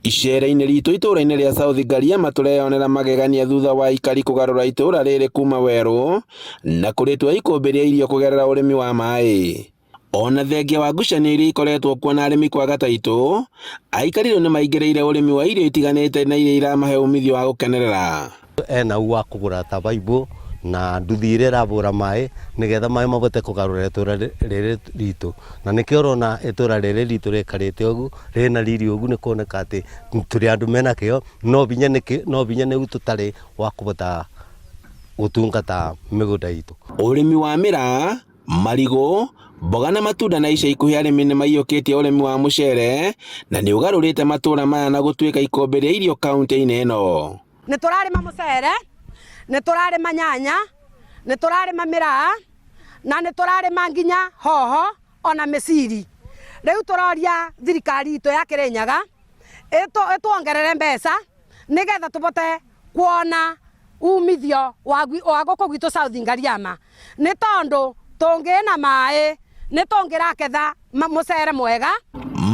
Icera-inĩ ritũ itũũra-inĩ rĩa South Ngariama tũreyonera magegania thutha wa aikari kũgarũra itũũra rĩrĩ kuma werũ na kũrĩtua ikũmbĩ rĩa irio kũgerera ũrĩmi wa maĩ. Ona thengia wa ngucanio iria ikoretwo kuo na arĩmi kwaga taitũ, aikari rĩu nĩmaingĩrĩire ũrĩmi wa irio itiganĩte na iria iramahe umithio wa gũkenerera. Ena u wa kũgũra ta baibũ na nduthi ĩrĩa ĩrabũra maĩ nĩgetha maĩ mabote kũgarũra itũra rĩrĩ ritũ. Na nĩkĩo ũrona itũra rĩrĩ ritũ rĩikarĩte ũguo, rĩna riri ũguo nĩ kuoneka atĩ tũrĩ andũ mena kĩo, no binya nĩkĩ, no binya nĩu tũtarĩ wa kũbota gũtungata mĩgũnda itũ. Ũrĩmi wa mĩraa, marigũ, mboga na matunda na ica ikuhĩ arĩmi nĩ maiyũkĩtie ũrĩmi wa mũcere na nĩ ũgarũrĩte matũra maya na gũtuĩka ikũmbĩ rĩa irio kaunti-inĩ ĩno. Nĩ tũrarĩma mũcere, nĩ tũrarĩma nyanya, nĩ tũrarĩma mĩraa, na nĩ tũrarĩma nginya hoho ona mĩciri. Rĩu tũroria thirikari itũ ya Kĩrĩnyaga ĩtuongerere mbeca nĩgetha tũbote kuona umithio wa gũkũ gwitũ South Ngariama. Nĩ tondũ tũngĩna maĩ nĩ tũngĩraketha mũcere mwega.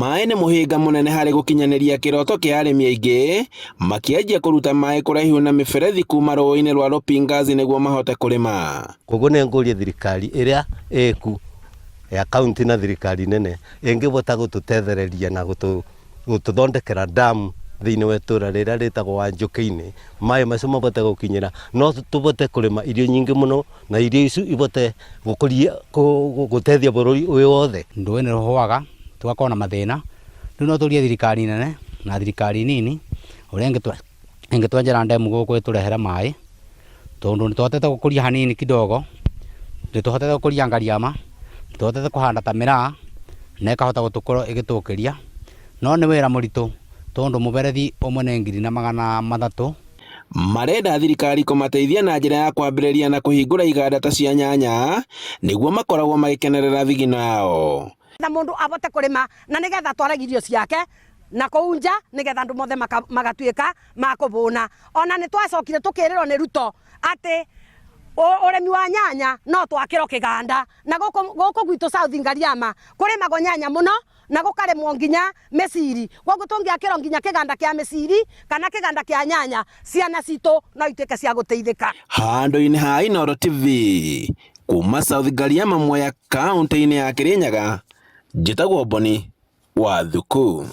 Maĩ nĩ mũhĩnga mũnene harĩ gũkinyanĩria kĩroto kĩa arĩmi aingĩ, makĩanjia kũruta maĩ kũraihu na mĩberethi kuma rũĩ-inĩ rwa Rupingazi nĩguo mahote kũrĩma. Koguo nĩ ngũria thirikari ĩrĩa ĩku ya kaunti na thirikari nene ĩngĩbota gũtũtethereria na gũtũthondekera damu thĩinĩ wa itũra rĩrĩa rĩtagwo Wanjũkĩ-inĩ, maĩ macio mabote gũkinyĩra, no tũbote kũrĩma irio nyingĩ mũno na irio icio ibote gũkũria gũteithia bũrũri ũyũ wothe. Rũĩ nĩ rũhũaga tũgakorwo na mathĩna, rĩu no tũrie thirikari nene na thirikari nini ũrĩa ĩngĩtwenjera ndemu gũkũ ĩtũrehere maĩ, tondũ nĩ tũhotete gũkũria hanini kidogo, nĩ tũhotete gũkũria ngariama, nĩ tũhotete kũhanda ta mĩraa na ĩkahota gũkorwo ĩgĩtũkĩria, no nĩ wĩra mũritũ tondũ mũberethi ũmwe nĩ ngiri na magana matatũ. Marenda thirikari kũmateithia na njĩra ya kwambĩrĩria na kũhingũra iganda ta cia nyanya nĩguo makoragwo magĩkenerera thigino yao. Na mũndũ abote kũrĩma na nĩgetha atware irio ciake na kũu nja nĩgetha andũ mothe magatuĩka ma kũbũna. Ona nĩ twacokire tũkĩrĩrwo nĩ Ruto atĩ ũrĩmi wa nyanya no twakĩrwo kĩganda na gũkũ gwitũ South Ngariama kũrĩmagwo nyanya mũno na gũkarĩmwo nginya mĩciri. Koguo tũngĩakĩrwo nginya kĩganda kĩa mĩciri kana kĩganda kĩa nyanya, ciana citũ no ituĩke cia gũteithĩka. Handũ-inĩ ha Inooro TV, kuma South Ngariama Mwea, kaũntĩ-inĩ ya Kĩrĩnyaga, njĩtagwo Boni wa Thuku.